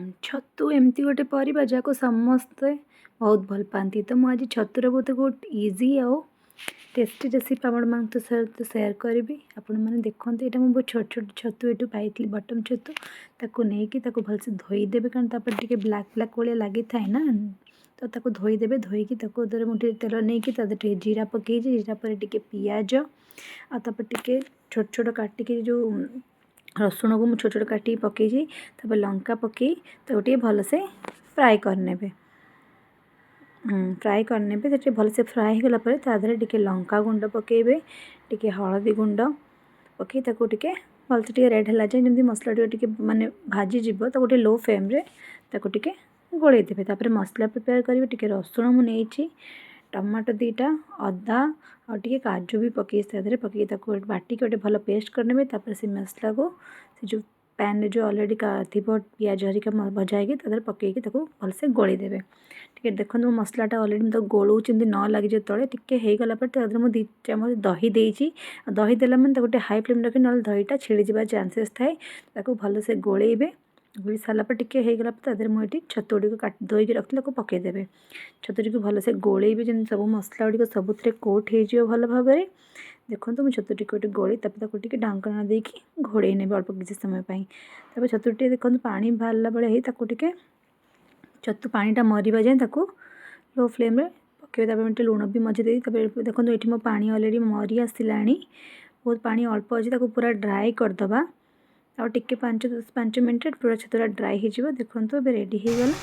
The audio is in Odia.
ମ୍ୟାମ୍। ଛତୁ ଏମିତି ଗୋଟେ ପରିବା ଯାହାକୁ ସମସ୍ତେ ବହୁତ ଭଲ ପାଆନ୍ତି। ତ ମୁଁ ଆଜି ଛତୁର ବହୁତ ଗୋଟେ ଇଜି ଆଉ ଟେଷ୍ଟି ରେସିପି ଆପଣମାନଙ୍କ ସହିତ ସେୟାର କରିବି। ଆପଣମାନେ ଦେଖନ୍ତୁ, ଏଇଟା ମୁଁ ବହୁତ ଛୋଟ ଛୋଟ ଛତୁ ଏଠୁ ପାଇଥିଲି, ବଟମ୍ ଛତୁ। ତାକୁ ନେଇକି ତାକୁ ଭଲସେ ଧୋଇଦେବେ, କାରଣ ତାପରେ ଟିକେ ବ୍ଲାକ୍ ବ୍ଲାକ୍ ଭଳିଆ ଲାଗିଥାଏ ନା, ତ ତାକୁ ଧୋଇଦେବେ। ଧୋଇକି ତାକୁ ଦେହରେ ମୁଁ ଟିକେ ତେଲ ନେଇକି ତା ଦେହରେ ଟିକେ ଜିରା ପକେଇଛି। ଜିରା ପରେ ଟିକେ ପିଆଜ ଆଉ ତାପରେ ଟିକେ ଛୋଟ ଛୋଟ କାଟିକି ଯେଉଁ ରସୁଣକୁ ମୁଁ ଛୋଟ ଛୋଟ କାଟିକି ପକେଇଛି। ତାପରେ ଲଙ୍କା ପକେଇ ତାକୁ ଟିକେ ଭଲସେ ଫ୍ରାଏ କରିନେବେ। ଫ୍ରାଏ କରିନେବେ। ସେ ଟିକେ ଭଲସେ ଫ୍ରାଏ ହେଇଗଲା ପରେ ତା ଦେହରେ ଟିକେ ଲଙ୍କା ଗୁଣ୍ଡ ପକାଇବେ, ଟିକେ ହଳଦୀ ଗୁଣ୍ଡ ପକାଇ ତାକୁ ଟିକେ ଭଲସେ ଟିକେ ରେଡ଼୍ ହେଲା ଯାଏଁ, ଯେମିତି ମସଲା ଟିକେ ଟିକେ ମାନେ ଭାଜିଯିବ, ତାକୁ ଟିକେ ଲୋ ଫ୍ଲେମ୍ରେ ତାକୁ ଟିକେ ଗୋଳେଇ ଦେବେ। ତାପରେ ମସଲା ପ୍ରିପେୟାର କରିବେ। ଟିକେ ରସୁଣ ମୁଁ ନେଇଛି, ଟମାଟୋ 2ଟା, ଅଦା ଆଉ ଟିକେ କାଜୁ ବି ପକାଇ ତା ଦେହରେ ପକାଇ ତାକୁ ବାଟିକି ଗୋଟେ ଭଲ ପେଷ୍ଟ କରିନେବେ। ତାପରେ ସେ ମସଲାକୁ ସେ ଯେଉଁ ପ୍ୟାନ୍ରେ ଯେଉଁ ଅଲରେଡ଼ି ଥିବ ପିଆଜ ହେରିକା ଭଜା ହେଇକି, ତା ଦେହରେ ପକାଇକି ତାକୁ ଭଲସେ ଗୋଳେଇ ଦେବେ। ଟିକେ ଦେଖନ୍ତୁ, ମୋ ମସଲାଟା ଅଲରେଡ଼ି ମୁଁ ତାକୁ ଗୋଳଉଛି ଯେମିତି ନ ଲାଗିଯିବ ତଳେ। ଟିକେ ହେଇଗଲା ପରେ ତା ଦେହରେ ମୁଁ 2 ଚାମଚ ଦହି ଦେଇଛି। ଆଉ ଦହି ଦେଲା ମାନେ ତାକୁ ଟିକେ ହାଇ ଫ୍ଲେମ୍ ରଖି, ନହେଲେ ଦହିଟା ଛିଡ଼ିଯିବା ଚାନ୍ସେସ୍ ଥାଏ। ତାକୁ ଭଲସେ ଗୋଳେଇବେ। ଗୋଳେଇ ସାରିଲା ପରେ, ଟିକେ ହେଇଗଲା ପରେ ତା ଦେହରେ ମୁଁ ଏଠି ଛତୁ ଗୁଡ଼ିକୁ ଧୋଇକି ରଖିଥିଲି, ତାକୁ ପକାଇଦେବେ। ଛତୁଟିକୁ ଭଲସେ ଗୋଳେଇବେ, ଯେମିତି ସବୁ ମସଲା ଗୁଡ଼ିକ ସବୁଥିରେ କୋଟ୍ ହେଇଯିବ ଭଲ ଭାବରେ। ଦେଖନ୍ତୁ, ମୁଁ ଛତୁଟିକୁ ଏଠି ଗୋଳେଇ ତାପରେ ତାକୁ ଟିକେ ଢାଙ୍କଣା ଦେଇକି ଘୋଡ଼େଇ ନେବେ ଅଳ୍ପ କିଛି ସମୟ ପାଇଁ। ତାପରେ ଛତୁଟି ଦେଖନ୍ତୁ, ପାଣି ବାହାରିଲା ବେଳେ ହେଇ ତାକୁ ଟିକେ ଛତୁ ପାଣିଟା ମରିବା ଯାଏଁ ତାକୁ ଲୋ ଫ୍ଲେମ୍ରେ ପକାଇବେ। ତାପରେ ଟିକେ ଲୁଣ ବି ମଝିରେ ଦେଇ, ତାପରେ ଦେଖନ୍ତୁ, ଏଠି ମୋ ପାଣି ଅଲରେଡ଼ି ମରି ଆସିଲାଣି। ବହୁତ ପାଣି ଅଳ୍ପ ଅଛି, ତାକୁ ପୁରା ଡ୍ରାଏ କରିଦେବା। ଆଉ ଟିକେ 5 5 ମିନିଟ୍ରେ ପୁରା ଛତୁଟା ଡ୍ରାଏ ହେଇଯିବ। ଦେଖନ୍ତୁ, ଏବେ ରେଡ଼ି ହେଇଗଲା।